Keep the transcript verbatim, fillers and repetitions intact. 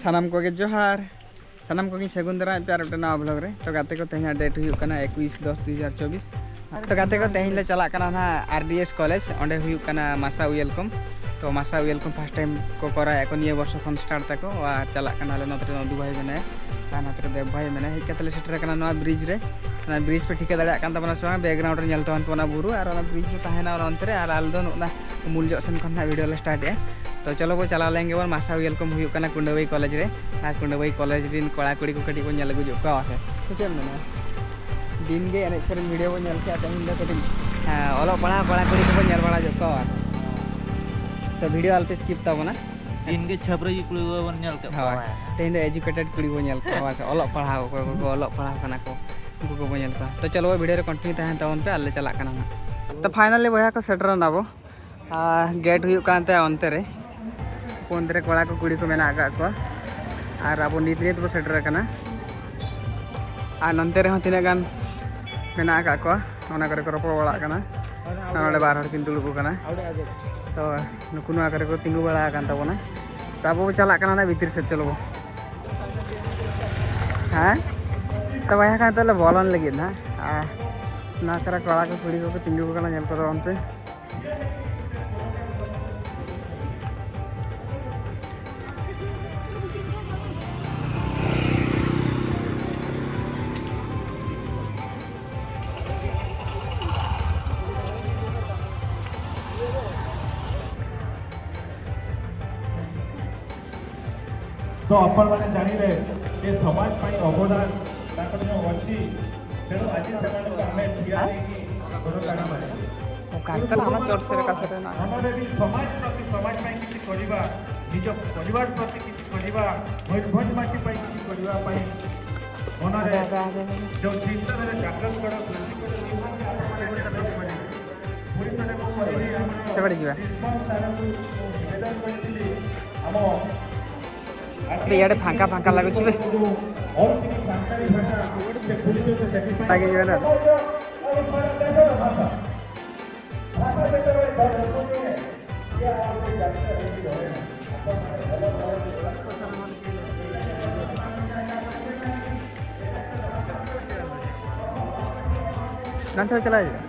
ᱥᱟᱱᱟᱢ ᱠᱚᱜᱮ ᱡᱚᱦᱟᱨ᱾ ᱥᱟᱱᱟᱢ ᱠᱚᱜᱮᱧ ᱥᱟᱹᱜᱩᱱ ᱫᱟᱨᱟᱢᱮᱫ ᱯᱮᱭᱟ ᱟᱨ ᱢᱤᱫᱴᱮᱱ ᱱᱟᱣᱟ vlog ᱨᱮ᱾ ᱛᱚ ᱜᱟᱛᱮ ᱠᱚ, ᱛᱮᱦᱮᱧᱟᱜ date ᱦᱩᱭᱩᱜ ᱠᱟᱱᱟ ᱮᱠᱩᱥ ᱫᱚᱥ ᱫᱩ ᱦᱟᱡᱟᱨ ᱪᱚᱵᱵᱤᱥ᱾ ᱛᱚ ᱜᱟᱛᱮ ᱠᱚ, ᱛᱮᱦᱮᱧ ᱞᱮ ᱪᱟᱞᱟᱜ ᱠᱟᱱᱟ ᱱᱟᱦᱟᱜ R D S college᱾ ᱚᱸᱰᱮ ᱦᱩᱭᱩᱜ ᱠᱟᱱᱟ ᱢᱟᱥᱟ welcome᱾ ᱛᱚ ᱢᱟᱥᱟ welcome first time ᱠᱚ ᱠᱚᱨᱟᱣᱮᱫᱼᱟ ᱠᱚ, ᱱᱤᱭᱟᱹ ᱵᱚᱨᱥᱚ ᱠᱷᱚᱱ start ᱛᱟᱠᱚ᱾ ᱟᱨ ᱪᱟᱞᱟᱜ ᱠᱟᱱᱟᱞᱮ, ᱱᱚᱛᱮ ᱨᱮ ᱱᱚᱫᱩ ᱵᱷᱟᱭ ᱢᱮᱱᱟᱭᱟ ᱟᱨ ᱱᱚᱛᱮ ᱨᱮ ᱫᱮᱵ ᱵᱷᱟᱭ ᱢᱮᱱᱟᱭᱟ᱾ ᱦᱮᱡ ᱠᱟᱛᱮ ᱞᱮ ᱥᱮᱴᱮᱨ ᱟᱠᱟᱱᱟ ᱱᱚᱣᱟ bridge ᱨᱮ᱾ ᱚᱱᱟ bridge ᱯᱮ ᱴᱷᱤᱠᱟᱹ ᱫᱟᱲᱮᱭᱟᱜ ᱠᱟᱱ ᱛᱟᱵᱚᱱᱟ ᱥᱮ ᱵᱟᱝ? Background ᱨᱮ ᱧᱮᱞ ᱛᱟᱵᱚᱱ ᱯᱮ ᱚᱱᱟ ᱵᱩᱨᱩ, ᱟᱨ ᱚᱱᱟ bridge ᱫᱚ ᱛᱟᱦᱮᱱᱟ ᱚᱱᱟ ᱚᱱᱛᱮ ᱨᱮ, ᱟᱨ ᱟᱞᱮ ᱫᱚ ᱱᱚᱜᱼᱚ ᱱᱟ ᱩᱢᱩᱞ ᱡᱚᱜ ᱥᱮᱱ ᱠᱷᱚᱱ ᱱᱟᱦᱟᱜ video ᱞᱮ start ᱮᱜᱼᱟ᱾ ᱛᱚ ᱪᱚᱞᱚ ᱵᱚ ᱪᱟᱞᱟᱣ ᱞᱮᱱ ᱜᱮᱵᱚᱱ᱾ ᱢᱟᱥᱟ welcome ᱦᱩᱭᱩᱜ ᱠᱟᱱᱟ ᱠᱩᱸᱰᱟᱹᱵᱟᱹᱭ college ᱨᱮ, ᱟᱨ ᱠᱩᱸᱰᱟᱹᱵᱟᱹᱭ college ᱨᱮᱱ ᱠᱚᱲᱟ ᱠᱩᱲᱤ ᱠᱚ ᱠᱟᱹᱴᱤᱡ ᱵᱚᱱ ᱧᱮᱞ ᱟᱹᱜᱩ ᱧᱚᱜ ᱠᱚᱣᱟ ᱥᱮ᱾ ᱥᱮ ᱪᱮᱫ ᱮᱢ ᱢᱮᱱᱟ? ᱫᱤᱱ ᱜᱮ ᱮᱱᱮᱡ ᱥᱮᱨᱮᱧ video ᱵᱚᱱ ᱧᱮᱞ ᱠᱮᱜᱼᱟ, ᱛᱮᱦᱮᱧ ᱫᱚ ᱠᱟᱹᱴᱤᱡ, ᱦᱮᱸ, ᱚᱞᱚᱜ ᱯᱟᱲᱦᱟᱣ ᱠᱚᱲᱟ ᱠᱩᱲᱤ ᱠᱚᱵᱚᱱ ᱧᱮᱞ ᱵᱟᱲᱟ ᱧᱚᱜ ᱠᱚᱣᱟ ᱥᱮ᱾ ᱛᱚ video ᱟᱞᱚᱯᱮ skip ᱛᱟᱵᱚᱱᱟ᱾ ᱫᱤᱱ ᱜᱮ ᱪᱷᱟᱹᱯᱨᱤ ᱠᱩᱲᱤ ᱠᱚᱵᱚᱱ ᱧᱮᱞ ᱠᱮᱫ ᱦᱳᱭ, ᱠᱚᱣᱟ᱾ ᱛᱮᱦᱮᱧ ᱫᱚ educated ᱠᱩᱲᱤ ᱵᱚᱱ ᱧᱮᱞ ᱠᱚᱣᱟ ᱥᱮ, ᱚᱞᱚᱜ ᱯᱟᱲᱦᱟᱣ, ᱚᱠᱚᱭ ᱠᱚᱠᱚ ᱚᱞᱚᱜ ᱯᱟᱲᱦᱟᱣ ᱠᱟᱱᱟ ᱠᱚ, ᱩᱱᱠᱩ ᱠᱚᱵᱚᱱ ᱧᱮᱞ ᱠᱚᱣᱟ᱾ ᱛᱚ ᱪᱚᱞᱚ video ᱨᱮ continue ᱛᱟᱦᱮᱱ ᱛᱟᱵᱚᱱ ᱯᱮ, ᱟᱨ ᱞᱮ ᱪᱟᱞᱟᱜ ᱠᱟᱱᱟ ᱱᱟᱜ᱾ ᱛᱚ finally ᱵᱚᱭᱦᱟ ᱠᱚ ᱥᱮᱴᱮᱨ ᱮᱱᱟ ᱵᱚ᱾ ᱟᱨ gate ᱦᱩᱭᱩᱜ ᱠᱟᱱ ᱛᱟᱭᱟ ᱚᱱᱛᱮ ᱨᱮ᱾ ᱚᱱᱛᱮ ᱨᱮ ᱠᱚᱲᱟ ᱠᱚ ᱠᱩᱲᱤ ᱠᱚ ᱢᱮᱱᱟᱜ ᱟᱠᱟᱫ ᱠᱚᱣᱟ᱾ ᱟᱨ ᱟᱵᱚ ᱱᱤᱛ ᱱᱤᱛ ᱵᱚ ᱥᱮᱴᱮᱨ ᱟᱠᱟᱱᱟ᱾ ᱟᱨ ᱱᱚᱱᱛᱮ ᱨᱮᱦᱚᱸ ᱛᱤᱱᱟᱹᱜ ᱜᱟᱱ ᱢᱮᱱᱟᱜ ᱟᱠᱟᱫ ᱠᱚᱣᱟ, ᱚᱱᱟ ᱠᱚᱨᱮ ᱠᱚ ᱨᱚᱯᱚᱲ ᱵᱟᱲᱟᱜ ᱠᱟᱱᱟ᱾ ᱟᱨ ᱱᱚᱰᱮ ᱵᱟᱨ ᱦᱚᱲ ᱠᱤᱱ ᱫᱩᱲᱩᱵ ᱟᱠᱟᱱᱟ᱾ ᱛᱚ ᱱᱩᱠᱩ ᱱᱚᱣᱟ ᱠᱚᱨᱮ ᱠᱚ ᱛᱤᱸᱜᱩ ᱵᱟᱲᱟ ᱟᱠᱟᱱ ᱛᱟᱵᱚᱱᱟ᱾ ᱛᱚ ᱟᱵᱚ ᱵᱚ ᱪᱟᱞᱟᱜ ᱠᱟᱱᱟ ᱚᱱᱟ ᱵᱷᱤᱛᱤᱨ ᱥᱮᱫ, ᱪᱚᱞᱚ ᱵᱚ᱾ ᱦᱮᱸ, ᱛᱚ ᱵᱚᱭᱦᱟ ᱠᱚ, ᱱᱤᱛᱚᱜ ᱞᱮ ᱵᱚᱞᱚᱱ ᱞᱟᱹᱜᱤᱫ ᱱᱟᱦᱟᱜ᱾ ᱟᱨ ᱱᱚᱣᱟ ᱠᱚᱨᱮ ᱠᱚᱲᱟ ᱠᱚ ᱠᱩᱲᱤ ᱠᱚᱠᱚ ᱛᱤᱸᱜᱩ ᱟᱠᱟᱱᱟ, ᱧᱮᱞ ᱠᱚᱫᱚ ᱚᱱᱛᱮ᱾ ତ ଆପଣମାନେ ଜାଣିଲେ ଯେ ସମାଜ ପାଇଁ ଅବଦାନ ତାଙ୍କର ଯେଉଁ ଅଛି, ତେଣୁ ଆଜି ସେମାନଙ୍କୁ ଆମେ ଠିଆ ହେଇକି ଗୁଣ କାଢ଼ିବା। ᱚᱠᱟ ᱞᱮᱠᱟ ᱚᱱᱟ ᱪᱚᱴ ᱥᱮᱫ ᱨᱮ ᱠᱟᱛᱷᱟ ᱨᱮ ᱢᱮᱱᱟᱜᱼᱟ। ମନରେ ବି ସମାଜ ପ୍ରତି, ସମାଜ ପାଇଁ କିଛି କରିବା, ନିଜ ପରିବାର ପ୍ରତି କିଛି କରିବା, ମୟୂରଭଞ୍ଜ ମାଟି ପାଇଁ କିଛି କରିବା ପାଇଁ ମନରେ ଆବେ, ଆବେ, ଆବେ, ଆବେ। ଯେଉଁ ଚିନ୍ତାଧାରା ଜାଗ୍ରତ କର, ସୃଷ୍ଟି କର, ନିହାତି ଆପଣମାନେ ସେଟା କରିବେ। ପୁଣି ଥରେ ମୁଁ କହିବି, ଆମର ସେପଟେ ଯିବା। ଗ୍ରୀଷ୍ମ ସାରଙ୍କୁ ମୁଁ ନିବେଦନ କରିଥିଲି, ଆମ ଏବେ ଇଆଡ଼େ ଫାଙ୍କା ଫାଙ୍କା ଲାଗୁଛି ବେ। ଆଉ ଟିକେ ଫାଙ୍କାରେ ଫାଙ୍କା, ସେ ଖୋଲିଛନ୍ତି ସେଥିପାଇଁ। ଆଗେ ଯିବା ନା। ଭାଷା ଯେତେବେଳେ ବଡ଼ ହୁଏ, ସିଏ ଆଉ ସେ ଜାତିର କିଛି ରହେ ନାହିଁ। ଆପଣମାନେ ଭଲ ଭାବରେ ᱱᱟᱱᱛᱮ ᱦᱚᱸ ᱪᱟᱞᱟᱜ ᱦᱩᱭᱩᱜᱼᱟ᱾